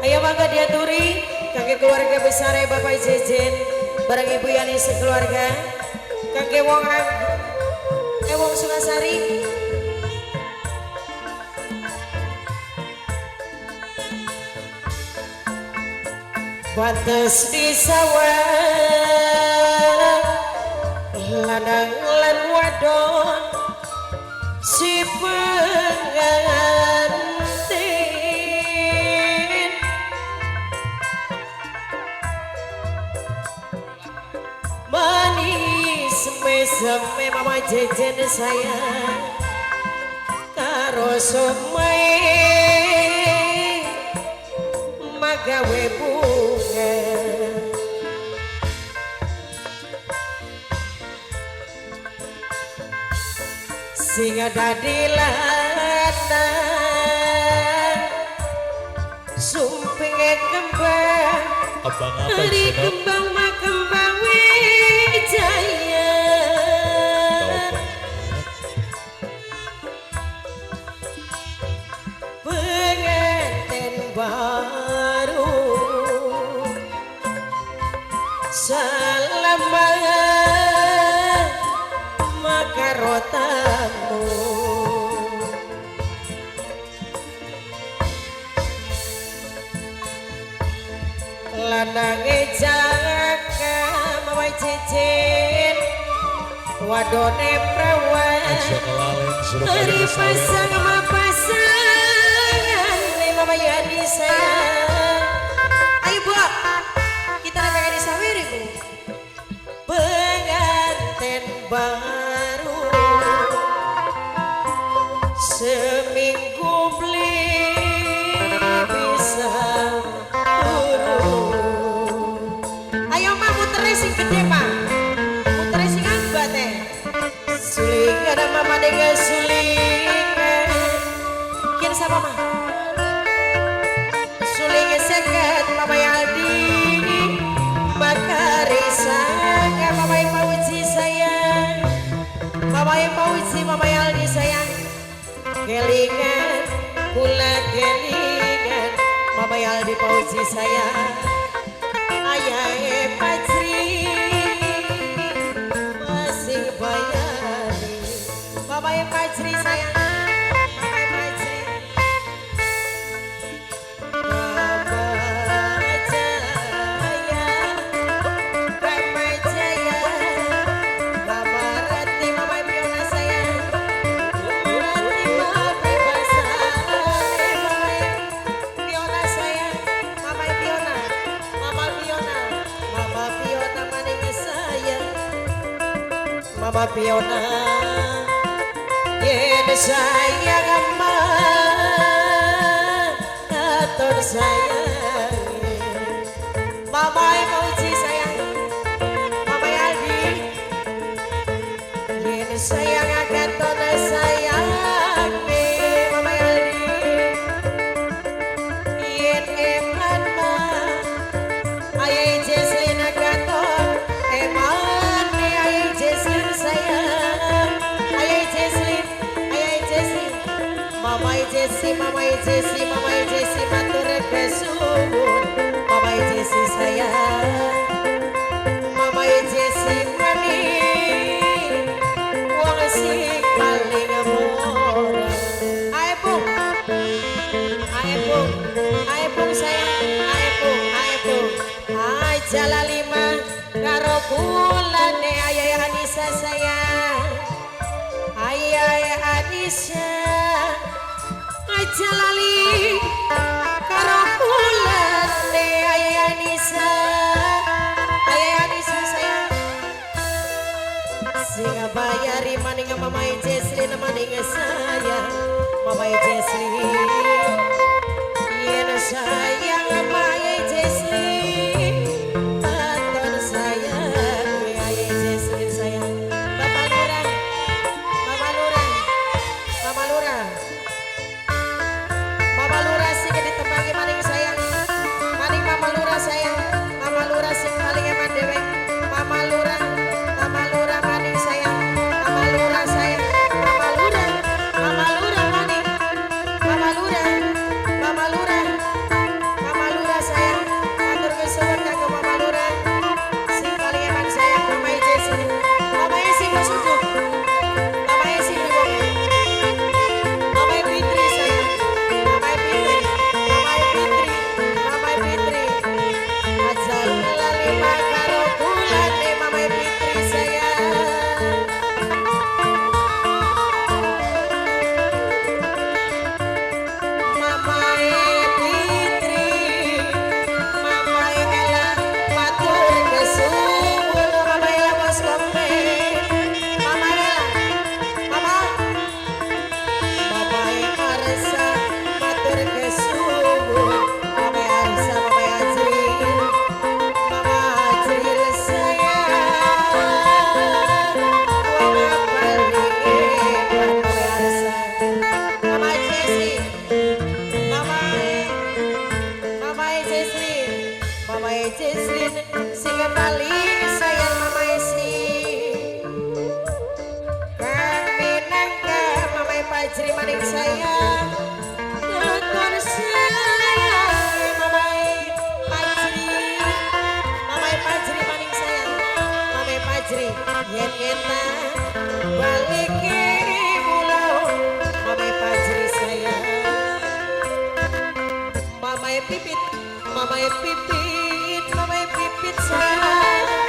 Ayo mangga diaturi kangge keluarga besar Bapak Jejen bareng Ibu Yani sekeluarga, kangge wong wong Sukasari. Batas di sawah lanang lan wadon si pengantin manis meseme Mama Jejen sayang karo somai magawe bunga. Sing dadi lanang sumpinge kembang Kembang apa ari itu? Kembang makembang wijaya. Pengantin baru selamat makarotamu. Lanange jaka mawai cicin wadone prawan. Aja kelalen suruh Hari kali pasang sawer. Pasangan Mama Yani sayang. Ayo Bu, kita nembak di sawer ibu. Pengantin baru seminggu beli bisa turun. Ayo Ma mutere sing gede Ma, mutere sing abad eh. Sulingan mama dengan sulingan. Kian sama Ma. Sulingan seket Mama Yaldi. Makarisa Mama yang Pauji sayang. Mama yang Pauji Mama Yaldi sayang. Kelingan kula kelingan Mama Yaldi Pauji sayang. Ayah Pajri masih bayari. Mama yang Pajri sayang. Mama yang Pajri. Mama Jaya, Mama Jaya, Mama Rati, Mama Fiona sayang. Rati Mama Basare, Mama Fiona sayang. Mama Fiona, Mama Fiona, Mama Fiona maning sayang. Mama Fiona, yen sayang ama atur sayang. Mama Mauji sayang, Mama Aldi, yen sayang akan sayang Mama Aldi, yen eman ma ayah Jesslyn katon eman ayah Jesslyn sayang, ayah Jesslyn, ayah Jesslyn, Mama Jessie, Mama Jessie, Mama Jessie matur kesuwun, Mama Jessie sayang, Mama Jessie mani wong sing paling murah. Ayo Bung, ayo Bung, ayo Bung sayang, ayo Bung, ayo Bung. Aja lima karo kulane ayah Anissa sayang, ayah Anissa. Aja lali karo kulane ayah Anissa, ayah Anissa sayang. Sing bayari maning Mama Jesslyn maning sayang, Mama Jesslyn. Yen sayang Mama Jesslyn, aton sayang ayah Jesslyn sayang. Bapak Lurah, Mama Lurah, Mama Lurah, Mama Lurah sing ditembangi maning sayang. Mamae Jesslyn sing paling sayang Mamae Sri. Kang minangka Mamae Fajri maning sayang. Nutur sayang Mamae Fajri. Mamae Fajri maning sayang. Mamae Fajri yen yen balik mulo Mamae Fajri sayang. Mamae pipit, Mamae pipit, Mamae pipit sayang.